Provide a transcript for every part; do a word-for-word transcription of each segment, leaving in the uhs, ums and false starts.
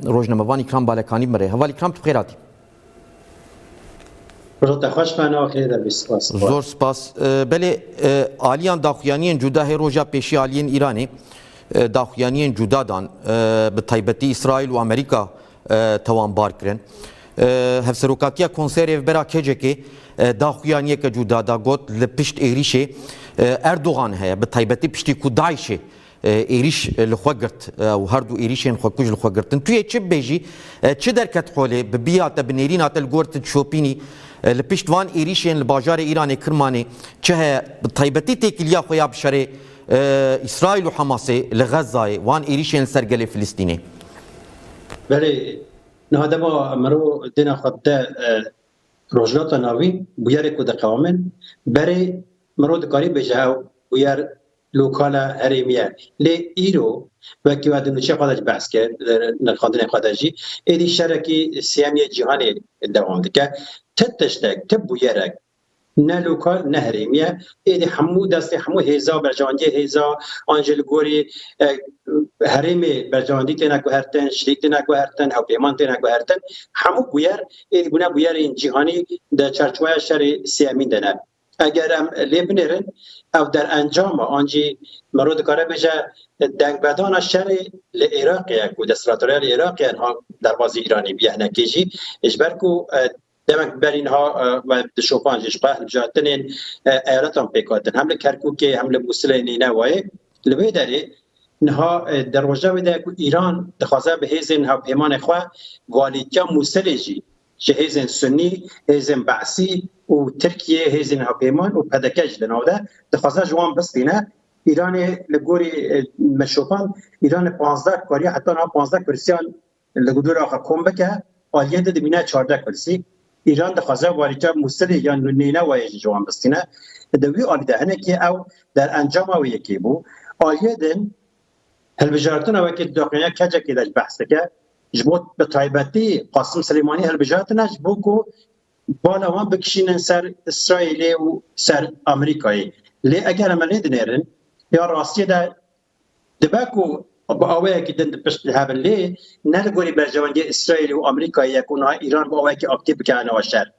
rojnamevan Îkram Balekanî bi me re. Heval Îkram, tu bi xêr hatî. Roja te xweş be, nava xêrê de bî, spas. Zor spas. E, belê, e, aliyan daxuyaniyên cuda hê roja pêşî aliyên Îranê, e, daxuyaniyên cuda dan, e, bi taybetî Îsraîl û Amerîka, e, tewanbar kirin. E, Hevserokatiya Konseya Rêvebera KCKê, e, daxuyaniyeke cuda da, got, li pişt êrîşê, e, Erdogan heye, bi taybetî piştî ku DAIŞê e, êrîş, e, li xwe girt, e, û her du êrîşên xwekuj li xwe girtin. Tu yê çi bibêjî? E, çi derket holê? Bi bîya te, bi nêrîna te, li gor tu dişopînî, e, li pişt van êrîşên li bajarê Îranê Kirmanê çi heye? Bi taybetî têkiliya xwe ya bi şerê, e, Îsraîl û Hamasê li Xezayê, van êrîşên li ser gelê Filistînê? Belê, niha dema mirov dêna xwe dide, e, Rojhilata Navîn, bûyerê ku diqewamin, berê mirov dikarî bêje ew bûyer lokal e, herêmî ye. Lê îro, wekî we di nûçeya xwe de jî behs kir, di nirxandinê xwe de jî, êdî şerekî sêyemî yê cîhanê dewam dike. Ti tiştek, ti bûyerek, ne lokal, ne herêmî ye. Êdî hemû destê hemû hêza, berjewendiyê hêza, an jî li gorî, e, herêmê berjewendî têne guhertin, şirîk têne guhertin, hewpeyman têne guhertin. Hemû bûyer êdî bûne bûyerên cîhanî di çarçoveya şerê sêyemîn de ne. Eger em lê binêrin, ev derencama, an jî mero dikare bêje, dengbedana şerê li Iraqê ye ku desthilatdariya li Iraqê ye niha derbazî Îranê bûye hinekê jî. Ji ber ku, e, demek berî niha, e, me dişopan jî ji xwe hilbijartinên, e, eyaletan pêk hatin. Hem li Kerkûkê, hem li Mûsilê, Nînewayê. Li wê derê niha, e, di rojevê de ku Îran dixwaze bi hêzên hevpeymanê xwe valîtiya Mûsilê jî ji hêzên Sunnî, hêzên Be'sî û Tirkiye, hêzên hevpeyman û P D K jî di nav de dixwaze ji wan bistîne. Îranê li gorî, e, me şopan, Îranê panzdeh kariya heta niha panzdeh kursiyan li dora xwe kom bike, aliyê din dimîne çardeh kursî. Îran dixwaze valîtiya Mûsilê yan Nînewayê jî ji wan bistîne. Di wî alî de hinekî ew derencama wê yekê bû. Aliyê din hilbijartina wekî daxuyaniya KCKê de jî behs dike. Ji bo bi taybetî Qasim Silêmanî hilbijartine ji bo ku bala wan bikişînin ser Îsraîlê û ser Amerîkayê. Lê eger em lê dinêrin, ya rastiyê de dibe ku bi awayekî din di pişt de hebin, lê ne li gorî berjewendiyê Îsraîlê û Amerîkayê ye ku niha Îran bi awayekî aktîf bikeve nava şer.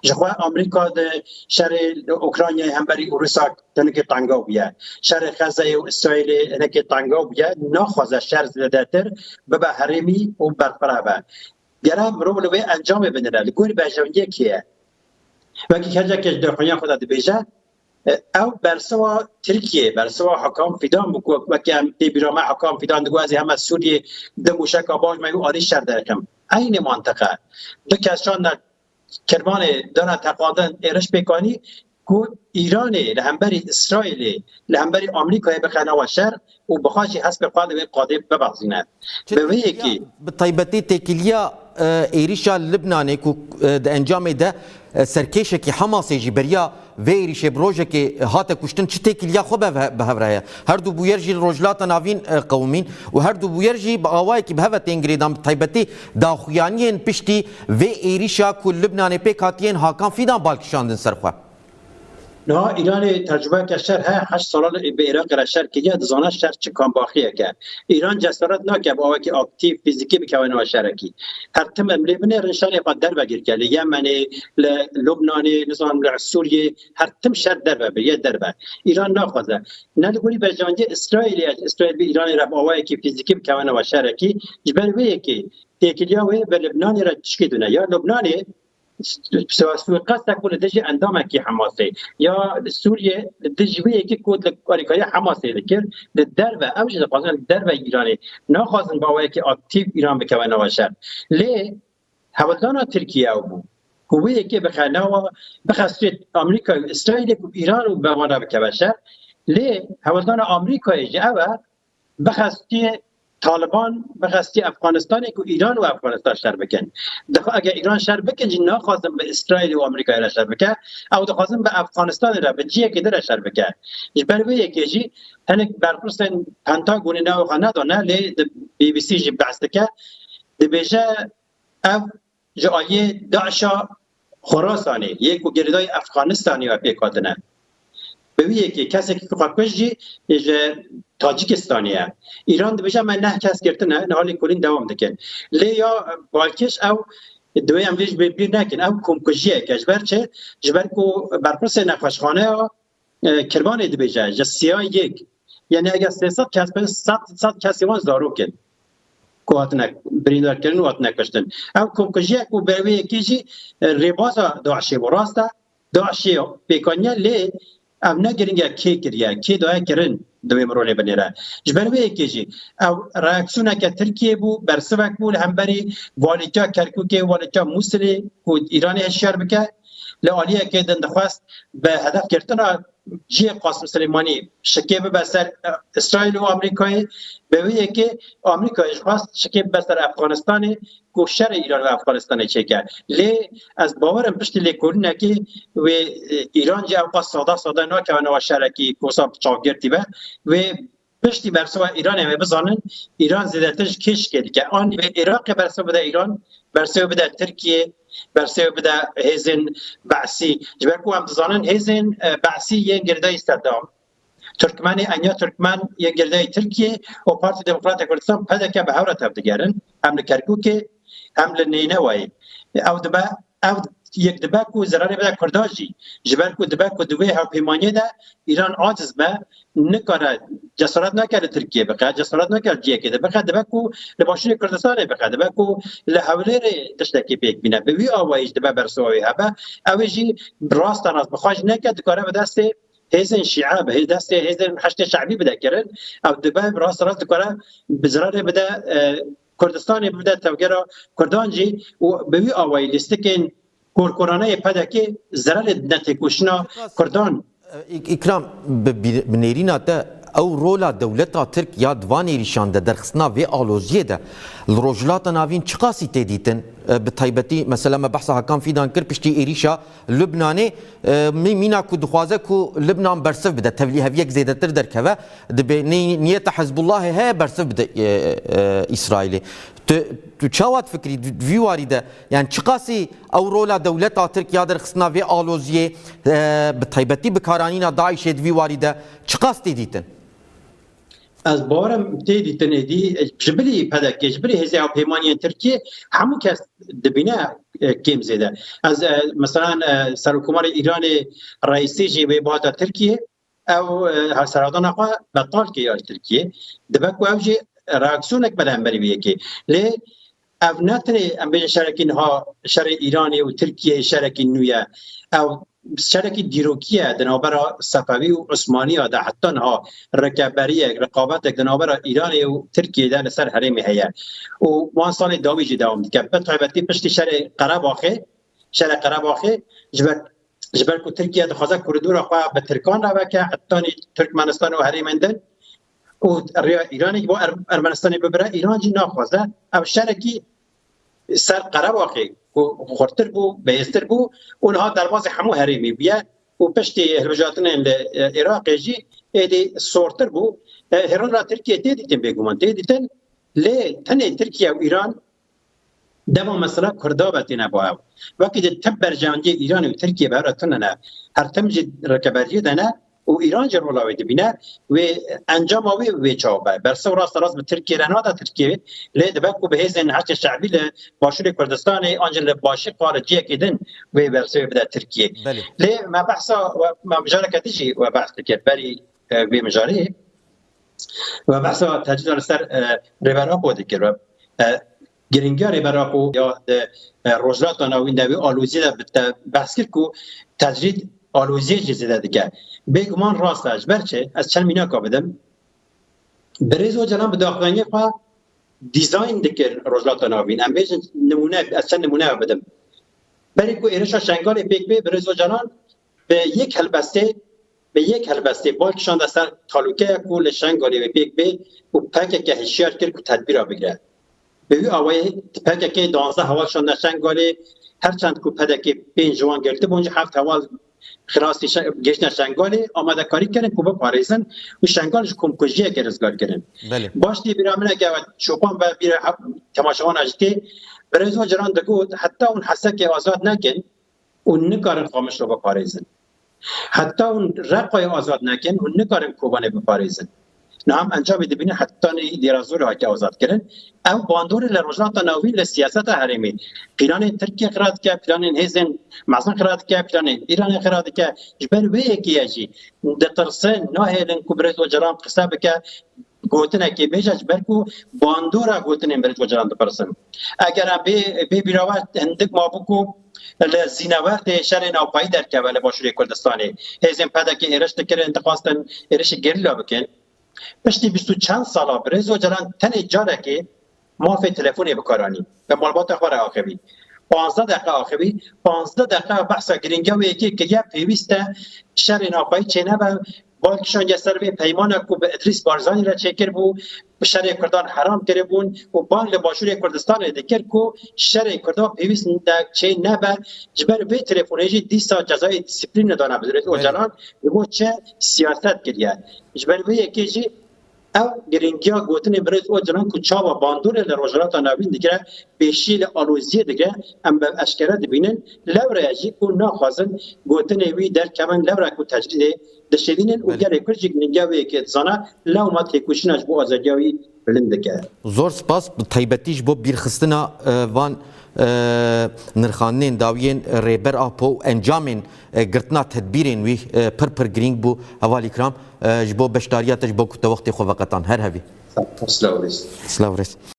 Ji xwe Amerîka di şerê li Ukraynayê hemberî Rûsa hinekî tengav bûye. Şerê Xezeyê û Îsraîlê hinekî tengav bûye. Naxwaze şer zêdetir bibe herêmî û berfireh be. Gere mirov li wê encamê binire. Li gorî berjewendiyê kê ye? Wekî kesek ji daxuyaniya xwe de dibêje, e, ew bersiva Tirkiyê, bersiva Hakan Fidan bû ku wekî em tê bîra me Hakan Fidan digot, ez ê heme Sûriyê di mûşeka baş me û alî şer derxim. Eynî mantiqe. Du kes şandine Kirmanê, dana teqandin êriş pêk anî ku Îranê li hemberî Îsraîlê, li hemberî Amerîkayê bixe nava şer û bi xwe jî hespê xwe li wê qadê bibexzîne. Bi vê yekê, bi taybetî têkiliya, e, êrîşa Libnanê ku, e, di encamê de, e, serkêşekî Hamasê jî beriya vê êrîşê bi rojekê hate kuştin, çi têkiliya xwe bi hev-, bi hev re heye? Her du bûyer jî li Rojhilata Navîn, e, qewimîn û her du bûyer jî bi awayekî bi hev ve tên girêdan, bi taybetî daxuyaniyên piştî vê êrîşa ku li Libnanê pêk hatiyên Hakan Fidan bal kişandin ser xwe. Niha Îranê tecrubeyeke şer heye, heşt sala li, bi Iraqê re şer kiriye, dizane şer çi kambaxiyek e. Îran cesaret nake bi awekî aktîf, fîzîkî bikeve nava şerekî. Her tim em lê binêrin şerê xwe derve girke. Li Yemenê, li Lubnanê, nizanim li Sûriyê, her tim şer derve biriye derve. Îran naxwaze. Ne li gorî berjewendiyê Îsraîlê ye, Îsraîl bi Îranê re bi awayekî fîzîkî bikeve nava şerekî. Ji ber vê yekê têkiliya wê bi Lubnanê re tişkî dune. Ya Lubnanê, Suiqastek bû li dijî endamekî Hamasê. Ya li Sûriyê li dijî wê yekê ku li alîkariya Hamasê dikir, li derve, ew jî dixwazin li derve Îranê. Naxwazin bi awayekî aktîf Îran bikeve nava şer. Lê hewldana Tirkiye ew bû ku wê yekê bixe nava, bixe stûyê Amerîka û Îsraîlê ku Îran û bi wan re bikeve şer. Lê hewldana Amerîkayê jî ew e, bixestiye Taliban, bixestiye Efxanistanê ku Îran û Efxanistan şer bikin. Dixwe eger Îran şer bikin jî naxwazin bi Îsraîlê û Amerîkayê re şer bike. Ew dixwazin bi Efxanistanê re, bi cihekê din re şer bike. Ji ber vê yekê jî hinek berpirsên Pentagonê navê xwe nedane, lê di B B C jî behs dike. Dibêje ev ji aliyê DAIŞa Xorasanê yê ku girêdayî Efxanistanê ve pêk hatine. Bi wî yekê kesekî ku xwe kuşt jî ji Tacikistanê ye. Îran dibêje me neh kes girtine, niha lêkolîn dewam dikin. Lê ya balkêş ew divê em vê ji bîr nekin. Ew komkujiyek e. Ji ber çi? Ji ber ku berpirsê nexweşxaneya, e, Kirmanê dibêje, ji siya yek. Yani eger sê sed kes bin, sed, sed kesê wan zarok in ku hatine birîndarkirin û hatine kuştin. Ev komkujiyek û ber wê yekê jî, e, rêbaza DAIŞê bû. Rast e, DAIŞê pêkaniye, lê ev ne giring e kê kiriye, kê daye kirin, divê min rolê binêre. Ji ber wê yekê jî ev reaksiyoneke Tirkiyê bû, bersivek bû li hemberî valîtiya Kerkûkê, valîtiya Mûsilê ku Îranê hişyar bike. Li aliyekê din dixwest bi hedef girtina cihê Qasim Silêmanî şikê bibe ser, e, Îsraîl û Amerîkayê, bi wê yekê Amerîkayê jî xwest şikê bibe ser Efxanistanê ku şerê Îran û Efxanistanê çêke. Lê ez bawer im piştî lêkolînekê wê, e, Îran jî ewqas sada sada nakeve nava şerekî ku wisa çavgirtî be. Wê piştî bersiva Îranê em ê bizanin, Îran zêdetir ji kê şikê dike. An wê Iraqê bersiv bide Îran, bersiv bide Tirkiyê, bersiv bide hêzên Be'sî. Ji ber ku em dizanin hêzên, e, Be'sî yên girdeyî Sedam, Tirkmenê, enya Tirkmen yên girdeyî Tirkiyê û Partî Demokratê Kurdistan, P D K, bi hev re tevdigerin. Hem li Kerkûkê, hem li Nênewayê. Ew dibe, ev yek dibe ku zerarê bide Kurdan jî. Ji ber ku dibe ku di wê hevpeymaniyê de Îran aciz be, nikare, cesaret nake li Tirkiyê bixe, cesaret nake li cihekê de bixe, dibe ku li Başûrê Kurdistanê bixe, dibe ku li Hewlêrê tiştekî pêk bîne. Bi wî awayî jî dibe bersiva wê hebe. Ew ê jî rasterast bi xwe jî neke, dikare bi destê hêzên Şîe, bi hê-, destê hêzên Heşdê Şe'bî bide kirin. Ew dibe rasterast dikare bi zirarê bide, e, Kurdistanê, bide tevgera Kurdan jî û bi wî awayî lîstikên korkoraneyê P D K zerarê didine têkoşîna Kurdan. E, Îk-, Îkram, bi, bi, bi nêrîna te ew rola dewleta Tirk ya di van êrîşan de, derxistina vê aloziyê de li Rojhilata Navîn çiqasî tê dîtin? E, bi taybetî, mesela, me behsa Hakan Fîdan kir, piştî êrîşa Lubnanê, e, mî-, mîna ku dixwaze ku Lubnan bersiv bide, tevlîheviyek zêdetir derkeve, dibê nî-, niyeta Hizbullahê heye bersiv bide, e, e, Îsraîlê. Tu, tu çawa difikirî di, di vî warî de? Yani çiqasî ew rola dewleta Tirk ya derxistina vê aloziyê, e, bi taybetî bikaranîna DAIŞê di vî warî de çiqas tê dîtin? Ez bawer im tê dîtin êdî, e, ji bilî P D K, ji bilî hêzê hevpeymaniyên Tirkiyê hemû kes dibîne, e, kêm zêde. Ez, e, mesela, e, Serokkomarê Îranê Reîsî jî wê bihata Tirkiyê, ew, e, seradana xwe betal kiriye li Tirkiyê. Dibe ku ew jî reaksiyonek bide hemberî wê yekê. Lê ev ne tenê, em bêjin, şerekî niha, şerê Îranê û Tirkiyeyê şerekî nû ye. Ew şerekî dîrokî ye di navbera Sefewî û Osmaniya de heta niha rikeberiyek, reqabetek di navbera Îranê û Tirkiyê de li ser herêmê heye. Û wan salê dawî jî dewam dike. Bi taybetî piştî şerê Qerebaxê, şerê Qerebaxê ji ber, ji ber ku Tirkiye dixwaze koridora xwe bi Tirkan re veke, hetanî Tirkmenistan û herêmên din û rêya Îranê ji bo Er-, Ermenistanê bibire, Îran jî naxwaze. Ev şerekî ser Qerebaxê ku xurtir bû, bihêztir bû û niha derbazê hemû herêmê bûye û piştî hilbijartinên li, e, Iraqê jî êdî sortir bû. E, hêrana Tirkiye tê dîtin, bêguman tê dîtin. Lê tenê Tirkiye û Îran dema mesela Kurda ve têne bo ew. Wekî di tip berjewendiyê Îranê û Tirkiye ve re tune ne. Her tim jî rikeberiyê de ne û Îran jî rola wê dibîne. Wê encama wê wê çawa be? Bersiv rast rast bi Tirkiye re nade Tirkiye. Lê dibe ku bi hêzên Heşdê Şe'bî li Başûrê Kurdistanê an jî li Başîqa, li cihekê din wê bersivê bide Tirkiye. Belê. Lê me behsa, me mijareke din jî we behs dikir berî, e, vê mijarê. We behsa tecrîda li ser, e, Rêber Apo dikir. We, e, giringiya Rêber Apo ya di, e, Rojhilata Navîn de wê aloziyê de bi te behs kir ku tecrîd aloziyê jî zêde dike. Bêguman rast e. Ji ber çi? Ez çend mînaka bidim. Birêz Ocalan bi daxuyaniyê xwe dîzayn dikir Rojhilata Navîn. Em bêjin nimûne, ez çend nimûne bidim. Berî ku êrişa Şengalê pêk bê, Birêz Ocalan bi yek helbestê, bi yek helbestê bal kişande ser talûkeya ku li Şengalê wê pêk bê û P K K hişyar kir ku tedbîra bigire. Bi wî awayî P K K danzdeh heval şande Şengalê, her çend ku P D K pênc ji wan girtibûn, ji heft heval xirasî şe-, gihiştine Şengalê, amadekarî kirin ku biparêzin û Şengal ji komkujiyekê rizgar kirin. Belê. Baş tê bîra min e, ke we çopan ve bîra he-, temaşewana jî tê, Birêz Ocalan digot, heta hûn Hesekê azad nekin, û nikarin Qamişlo biparêzin. Heta hûn Reqayê azad nekin, hûn nikarin Kobanê biparêzin. Niha em encamê dibînin, hetanî Dêra Zorê hatiye azad kirin. Ew bandorê li Rojhilata Navîn li siyaseta herêmê, planên Tirkiye xira dike, planên hêzên mezin xira dike, planên Îranê xira dike. Ji ber wê yekê ye jî ditirsin, nahêlin ku birêz Ocalan qise bike, gotinekê bêje, ji ber ku bandora gotinên birêz Ocalan dipirsin. Eger em bê, bê bîra we hindik mabû ku li Zînewerdê şerê navpayî derkeve li Başûrê Kurdistanê. Hêzên P D K êriş dikirin, dixwastin êrişê gerîla bikin. Piştî bîst û çend sala birêz Ocalan tenê carekê mafê telefonê bi kar anî. Bi malbata xwe re axivî. Panzdeh deqe axivî, panzdeh deqe behsa giringiya wê yekê kiriye, pêwîst e şerê navpayî çênebe, bal kişandiye ser vê peymana ku bi Idrîs Barzanî re çêkiribû, bi şerê Kurdan heram kiribûn û bang li Başûrê Kurdistanê dikir ku şerê Kurdan pêwîst ne, çê nebe, ji ber vê telefonê jî dîsa cezayê dîsîplînê dana birêz Ocalan, ji bo çi siyaset kiriye. Ji ber vê yekê jî ew giringiya gotinê birêz Ocalan ku çawa bandorê li Rojhilata Navîn digire, pêşî li aloziyê digire, em bi eşkere dibînin. Lewre ye jî ku naxwazin gotinê wî derkevin, lewre ku tecrîdê dişêlînin û Belê. Gelê Kurd jî giringiya wê yekê dizane, lewma têkoşîna ji bo azadiya wî bilind dike. Zor spas, bi taybetî ji bo bîrxistina, e, van, e, nirxandinên dawiyên Rêber Apo û encamên, e, girtina tedbîrên wî, e, pir pir girîng bû. Hevalî kiram, e, ji bo beşdariya te, ji bo ku te wextê xwe veqetan. Her hevî. Silav rêz. Silav rêz.